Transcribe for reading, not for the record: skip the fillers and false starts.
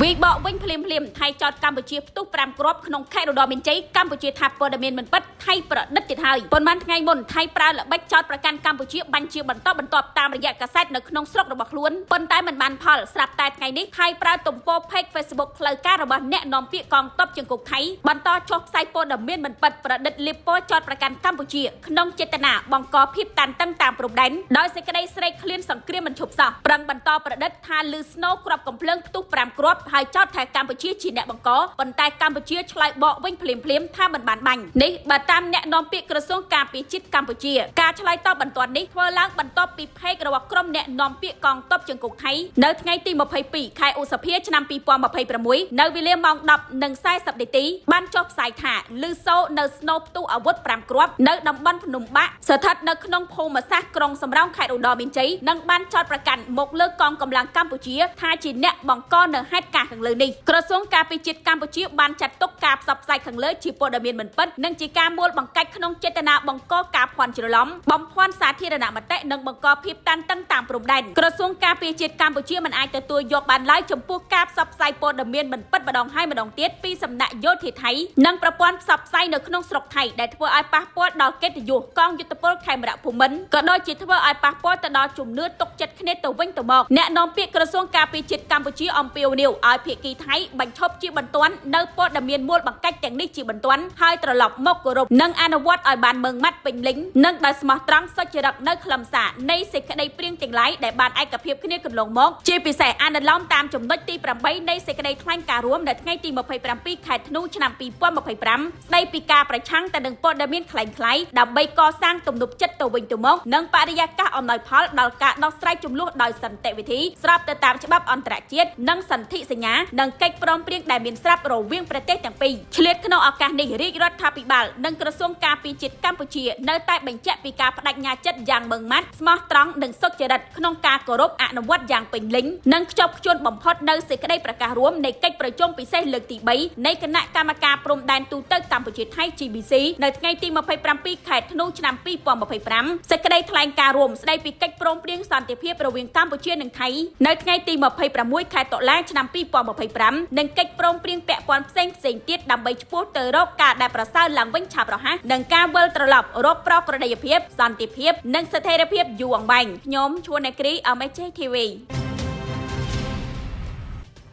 វាយបកវិញភ្លាមភ្លាមថៃចោតកម្ពុជាផ្ទុះ5គ្រាប់ក្នុងខេត្តឧត្តរមានជ័យកម្ពុជាថាព័ត៌មានមិនពិតថៃប្រឌិតទៀតហើយប៉ុន្មានថ្ងៃមុនថៃប្រើល្បិចចោតប្រកាន់កម្ពុជាបាញ់ជាបន្តបន្ទាប់តាមរយៈកាសែតនៅក្នុងស្រុករបស់ខ្លួនប៉ុន្តែមិនបានផលស្រាប់តែថ្ងៃនេះថៃប្រើទំព័រ page Facebook ផ្លូវការរបស់អ្នកនាំពាក្យកងទ័ពជើងគោកថៃបន្តចុះផ្សាយព័ត៌មានមិនពិតប្រឌិតលាបពណ៌ចោតប្រកាន់កម្ពុជាក្នុងចេតនាបង្កភាពតានតឹងតាមព្រំដែនដោយសេចក្តីស្រេកឃ្លានសង្គ្រាមមិនឈប់សោះប្រឹងបន្តប្រឌិតថាលឺស្នូគ្រាប់កំភ្លើងផ្ទុះ5គ្រាប់ហើយចោទថាកម្ពុជាជាអ្នកបង្កប៉ុន្តែកម្ពុជាឆ្លើយបកវិញភ្លាមៗថាមិនបានបាញ់នេះបើតាមអ្នកនាំពាក្យក្រសួងការពារជាតិកម្ពុជាការឆ្លើយតបបន្ទាន់នេះធ្វើឡើងបន្ទាប់ពី page របស់ក្រុមអ្នកនាំពាក្យកងទ័ពជើងគោកថៃនៅថ្ងៃទី22ខែឧសភាឆ្នាំ2026នៅវេលាម៉ោង10:40នាទីបានចុះផ្សាយថាលឺសូនៅស្នូផ្ទុះអាវុធ5គ្រាប់នៅតំបន់ភ្នំបាក់ស្ថិតនៅក្នុងភូមិសាស្ត្រក្រុងសំរោងខេត្តឧត្តរមានជ័យនិងបានចោទប្រកាន់មកលើកងកម្លាំងកម្ពុជាថាជាអ្នកបង្កនៅហេតុការណ៍ខាងលើនេះក្រសួងការពារជាតិកម្ពុជាបានចាត់ទុកការផ្សព្វផ្សាយខាងលើជាព័ត៌មានមិនពិតនិងជាការមួលបង្កាច់ក្នុងចេតនាបង្កការភ័ន្តច្រឡំបំភាន់សាធារណមតិនិងបង្កភាពតានតឹងតាមព្រំដែនក្រសួងការពារជាតិកម្ពុជាមិនអាចទទួលយកបានឡើយចំពោះការផ្សព្វផ្សាយព័ត៌មានមិនពិតម្ដងហើយម្ដងទៀតពីសំណាក់យោធាថៃនិងប្រព័ន្ធផ្សព្វផ្សាយនៅក្នុងស្រុកថៃដែលធ្វើឲ្យប៉ះពាល់ដល់កិត្តិយសកងយុទ្ធពលខេមរៈភូមិន្ទក៏ដូចជាធ្វើឲ្យប៉ះពាល់ទៅដល់ជំនឿទុកចិត្តគ្នាទៅវិញទៅមកអ្នកនាំពាក្យក្រសួងការពារជាតិកម្ពុជាអំពាវនាវឲ្យភាគីថៃបញ្ឈប់ជាបន្ទាន់នៅព័ត៌មានមួលបង្កាច់ទាំងនេះជាបន្ទាន់ហើយត្រឡប់មកគោរពនិងអនុវត្តឲ្យបានម៉ឺងម៉ាត់ពេញលេញនិងដោយស្មោះត្រង់សុចរិតនៅខ្លឹមសារនៃសេចក្តីព្រាងទាំងឡាយដែលបានឯកភាពគ្នាកន្លងមកជាពិសេសអនុលោមតាមចំណុចទី8នៃសេចក្តីថ្លែងការណ៍រួមនៅថ្ងៃទី27ខែធ្នូឆ្នាំ2025ស្តីពីការប្រឆាំងទៅនឹងព័ត៌មានក្លែងក្លាយដើម្បីកសាងទំនុកចិត្តទៅវិញទៅមកនិងបរិយាកាសអំណោយផលដល់ការដោះស្រាយជម្លោះដោយសន្តិវិធីស្របទៅតាមច្បាប់អន្តរជាតិនិងសន្ធិសញ្ញានិងកិច្ចព្រមព្រៀងដែលមានស្រាប់រវាងប្រទេសទាំងពីរឆ្លៀតក្នុងឱកាសនេះរាជរដ្ឋាភិបាលនិងក្រសួងការពារជាតិកម្ពុជានៅតែបញ្ជាក់ពីការបដិញ្ញាចិត្តយ៉ាងម៉ឺងម៉ាត់ស្មោះត្រង់និងសុចរិតក្នុងការគោរពអនុវត្តយ៉ាងពេញលេញនិងខ្ជាប់ខ្ជួនបំផុតនៅសេចក្តីប្រកាសរួមនៃកិច្ចប្រជុំពិសេសលើកទី3នៃគណៈកម្មការព្រំដែនទូទៅកម្ពុជាថៃ GBC នៅថ្ងៃទី27ខែធ្នូឆ្នាំ2025សេចក្តីថ្លែងការណ៍រួមស្តីពីកិច្ចព្រមព្រៀងសន្តិភាពរវាងកម្ពុជានិងថៃនៅថ្ងៃទី26ខែតុលាឆ្នាំ2025និងកិច្ចព្រមព្រៀងពាក់ព័ន្ធផ្សេងផ្សេងទៀតដើម្បីឆ្ពោះទៅរកការដែលប្រសើរឡើងវិញឆាប់រហ័សនិងការវិលត្រឡប់រកប្រក្រតីភាពសន្តិភាពនិងស្ថិរភាពយូរអង្វែងខ្ញុំឈួននេគ្រី MHJ TV។